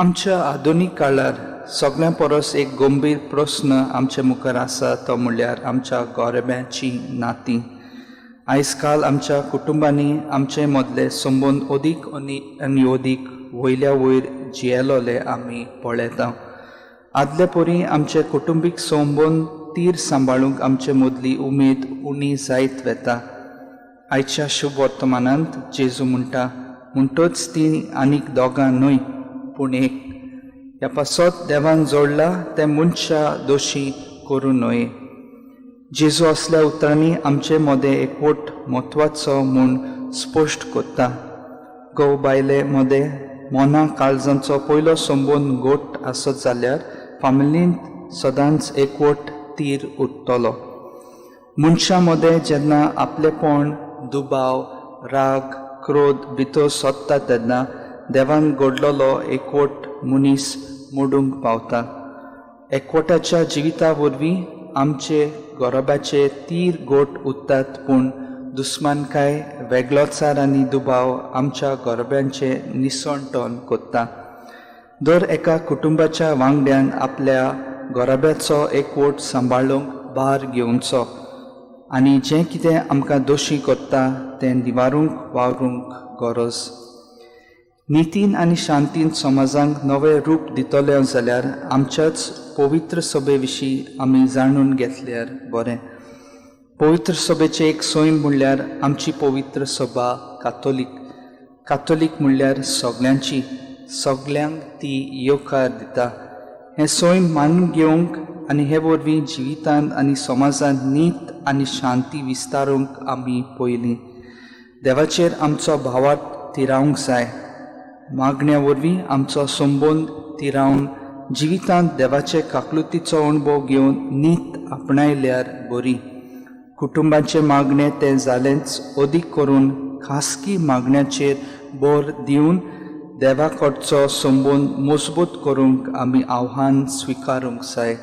आमच्या आधुनीक काळार सगळ्यां परस एक गंभीर प्रस्न आमचे मुखार आसा तो म्हणल्यार आमच्या गोरब्यांची नातीं. आयज काल आमच्या कुटुंबांनी आमचे मदले संबंद अदीक आनी अदीक वयल्या वयर जियेलोले आमी पळयता. आदले परी आमचे कुटुंबीक संबंद तीर सांबाळूंक आमचे मदली उमेद उणी जायत वता. आयच्या शुभ वर्तमानांत जेजू म्हणटा, म्हणटच ती आनीक दोगां न्हय पूण एक. ह्या पासत देवान जोडला तें मनशा दोशी करूं न्हय. जेजू असल्या उतरांनी आमचे मदें एकवट म्हत्वाचो म्हूण स्पश्ट करता. घोव बायले मदें मना काळजांचो पयलो संबंद गोट आसत जाल्यार फामिलींत सदांच एकवट तीर उरतलो. मनशां मदें जेन्ना आपलेपण, दुबाव, राग, क्रोध भितर सोदता तेन्ना देवान घडलेलो एकवट मनीस मोडूंक पावता. एकवटाच्या जिविता वरवीं आमचे गोरबाचे तीर गोट उरतात, पूण दुस्मानकाय, वेगळोचार आनी दुबाव आमच्या गोरब्यांचे निसणटण करता. दर एका कुटुंबाच्या वांगड्यान आपल्या गोरब्याचो एकवट सांबाळूंक भार घेवचो आनी जें कितें आमकां दोशी करता तें निवारूंक वावरूंक गरज. नितीन आनी शांतीन समाजांक नवें रूप दितले जाल्यार आमच्याच पवित्र सभे विशीं आमी जाणून घेतल्यार बरें. पवित्र सभेचें एक सैम म्हणल्यार आमची पवित्र सभा कातोलीक. कातोलीक म्हणल्यार सगल्यांची, सगल्यांक ती येवकार दिता. हें सैम मानून घेवंक आनी हे वरवीं जिवितांत आनी समाजांत नीत आनी शांती विस्तारूंक आमी पयलीं देवाचेर आमचो भावार्थ थिरावंक जाय. मागण्या वरवीं आमचो संबंद थिरावन जिवितांत देवाचे काकलुतीचो अणभव घेवन नीत आपणायल्यार बरी. कुटुंबाचें मागणें तें जालेंच, अदीक करून खासगी मागण्याचेर भर दिवन देवाकडचो संबंद मजबूत करूंक आमी आव्हान स्विकारूंक जाय.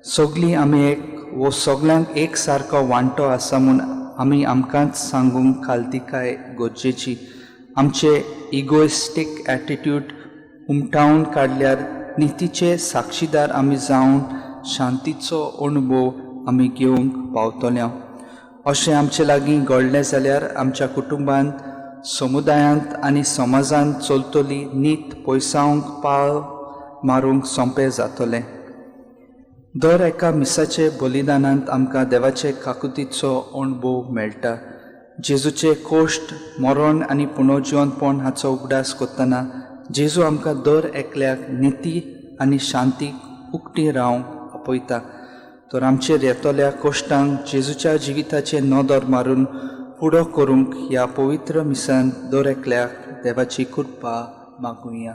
सगलीं आमी एक वो सगल्यांक एक सारको वांटो आसा म्हूण आमी आमकांच सांगूंक खालतिकाय गरजेची. आमचे इगोइस्टीक एटिट्यूड उमटावन काडल्यार नितीचे साक्षीदार आमी जावन शांतीचो अणभव आमी घेवंक पावतले. अशें आमचे लागीं घडलें जाल्यार आमच्या कुटुंबांत, समुदायांत आनी समाजांत चलतली नीत पयसावंक पाळ मारूंक सोंपें जातलें. दर एका मिसाचे बलिदानांत आमकां देवाचे काकुतीचो अणभव मेळटा. जेजूचे कोश्ट, मरण आनी पुनर्जिवनपण हाचो उगडास करतना जेजू आमकां दर एकल्याक निती आनी शांतीक उक्ती रावंक आपयता. तर आमचेर येतल्या कोश्टांक जेजूच्या जिविताचेर नदर मारून फुडो करूंक ह्या पवित्र मिसान दर एकल्याक देवाची कृपा मागुया.